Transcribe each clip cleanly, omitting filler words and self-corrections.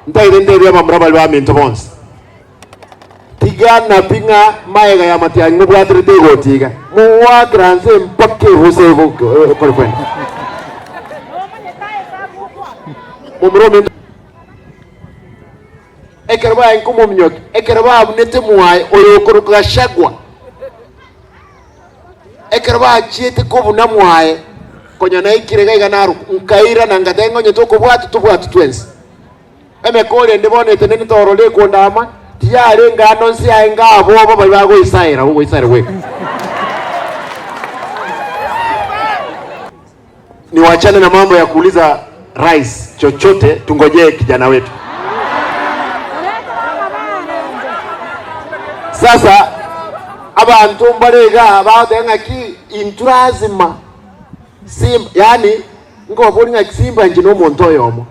Ntaire nderia bamura bari baminto bonsi. Tiga na ping'a maega ya Matiang'i mobwaterete egoti iga. Mogwakera nse mpaka ebuse ekore kwenda. Momura ominto ekero baye nkomominyoki, ekero babunete mwaye oyo okoroka Gachagua, ekero bachiete kobuna mwaye, konya naikire iga iga naruku, nkairana ngateba ng'a onye tokobwatwa tobwatwe twensi. Emekori ende bono etenenete ororo ekondama, tiyarenge ano nse yaye ngabobo baria bagoisaera ogoisaera gweka. Niwachane na mambo ya kuuliza rais chochote, tungojee kijana wetu. Sasa abanto mbare iga bagoteba ng'aki intwe lazima Simba, yaani nkobori ng'aki Simba inche nomonto oyomo,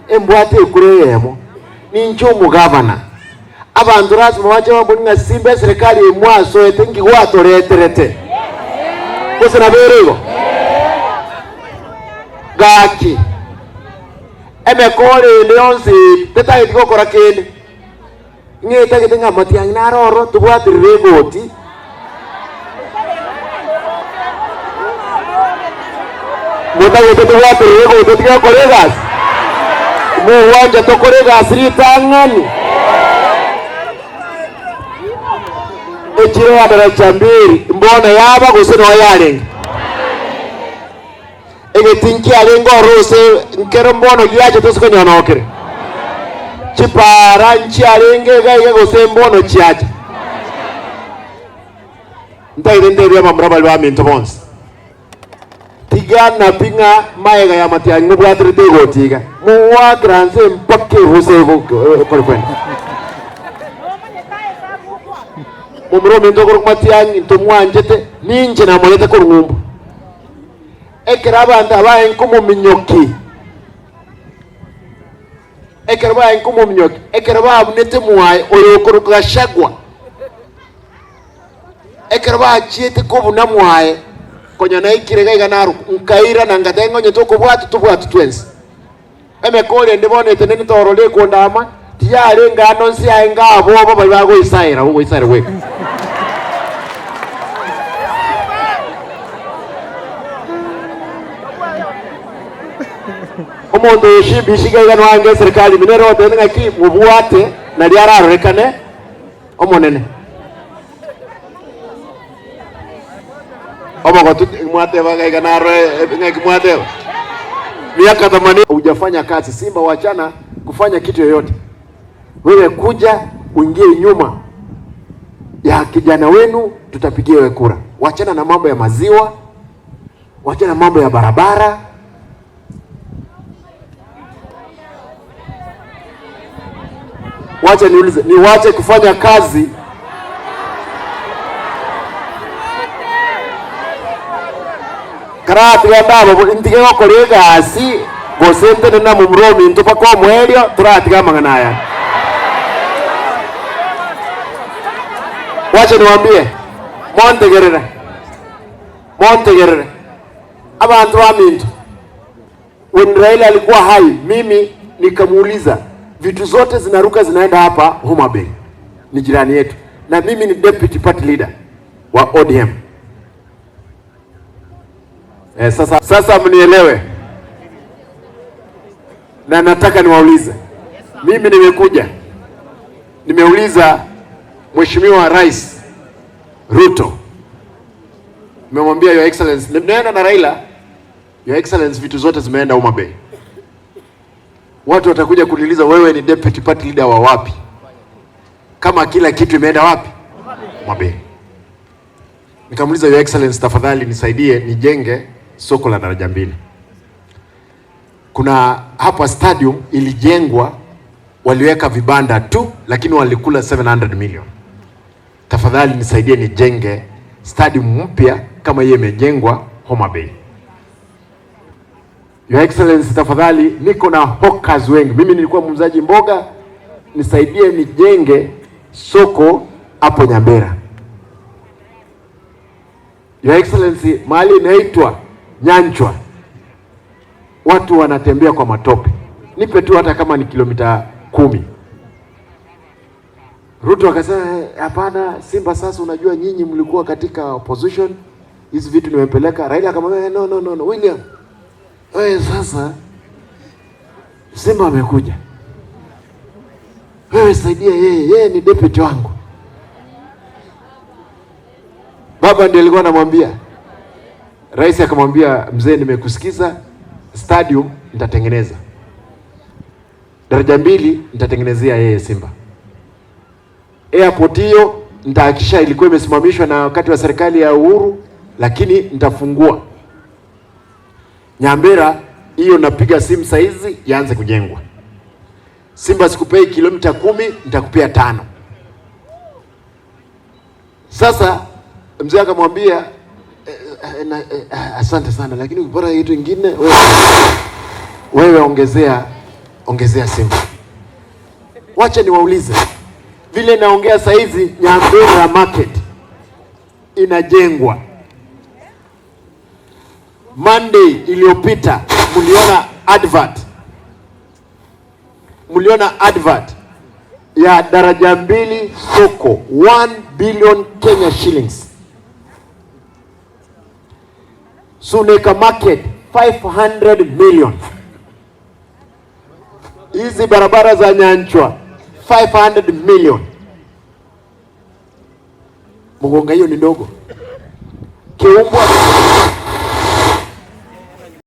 embwate ekura eyemo, ninche omogavana. Abanto lazima bache bambori ng'a Simba eserekari eye mwasoete nki gwatoreterete? Gose nabo ere igo? Gaki, emekora ende yonsi tetageti gokora kende, ng'a etagete ng'a Matiang'i nare ororo tobwaterere egoti. Motagete tobwaterere egoti totige gokora egasi? Mogwancha tokore egasi ritang'ani? Echiro ya daraja mbiri mbono yaba gose noyo yarenge? Egetii nkiarenge ororo ase nkero mbono giachete ase konyonokire? Chipaara nchiarenge iga iga gose mbono chiacha? Ntaire ntebie abamura baria baminto bonsi, Tiga nabi ng'a maega ya Matiang'i mobwaterete egoti iga, mogoakera nse mpaka ebuse ekore kwenda. Momura ominto okorokwa Matiang'i ntomwanchete, ninche namorete korwa ng'umbu. Ekero abanto abaye nkomominyoki, ekero baye nkomominyoki, ekero babunete mwaye oyo okorokwa Gachagua, ekero bachiete kobuna mwaye, konya naikire iga iga naruku, nkairana ngateba ng'a onye tokobwatwa tobwatwe twensi. Emekori ende bono etenenete ororo ekondama, tiyarenge ano nse yaye ngabobo baria bagoisaera ogoisaera gweka. Omonto oyo Shimbishi iga iga noange eserikali ime nere ogotebete ng'aki mobwate nario ararorekane omonene. Obogotu mwateba iga iga naro ng'aki mwateba miaka themanini hujafanya kazi simba wachana kufanya kitu yoyote wewe kuja uingie nyuma ya kijana wenu tutapigia wewe kura wachana na mambo ya maziwa wachana na mambo ya barabara wacha niulize niwache kufanya kazi karatiga ndabo ntige gokora egasi gose ntene na momura ominto mpaka omoerio toratiga amang'ana aya. Wacha niwaambie montegerere montegerere abanto baminto when Raila alikuwa hai mimi nikamuuliza vitu zote zinaruka zinaenda hapa Homa Bay, ni jirani yetu, na mimi ni deputy party leader wa ODM. Sasa mnielewe, na nataka niwaulize. Mimi nimekuja nimeuliza Mheshimiwa Rais Ruto, nimemwambia Your Excellency, nimeenda na Raila, Your Excellency, vitu zote zimeenda Homa Bay. Watu watakuja kuniuliza wewe ni deputy party leader wa wapi, kama kila kitu imeenda wapi? Homa Bay. Nikamuuliza Your Excellency, tafadhali nisaidie nijenge soko la daraja mbili. Kuna hapa stadium ilijengwa, waliweka vibanda tu, lakini walikula 700 million. Tafadhali nisaidie nijenge stadium mpya kama hiyo imejengwa Homa Bay. Your Excellency, tafadhali niko na hawkers wengi. Mimi nilikuwa muuzaji mboga, nisaidie nijenge soko hapo Nyambera. Your Excellency, mahali inaitwa Nyanchwa watu wanatembea kwa matope, nipe tu hata kama ni kilomita 10. Ruto akasema hapana, Simba, sasa unajua nyinyi mlikuwa katika opposition, hizi vitu nimepeleka. Raila akamwambia, "No, no, no, no, William, wewe sasa Simba amekuja, wewe saidia yeye, yeye ni deputy wangu." Baba ndiye alikuwa anamwambia. Rais akamwambia, "Mzee, nimekusikiza, stadium nitatengeneza, daraja 2 nitatengenezea yeye Simba, airport hiyo nitahakikisha ilikuwa imesimamishwa na wakati wa serikali ya Uhuru, lakini nitafungua. Nyambera hiyo napiga simu saizi yaanze kujengwa. Simba sikupei kilomita 10, nitakupea 5." Sasa mzee akamwambia, "Asante sana, lakini ukipata kitu kingine wewe ongezea Simba." Wacha niwaulize, vile naongea saizi Nyambera market inajengwa. Monday iliyopita mliona advert ya daraja 2 soko 1 billion Kenya shillings. Suneka market 500 million. Hizi barabara za Nyanchwa 500 million. Mugonga hiyo ni ndogo. Keumbwa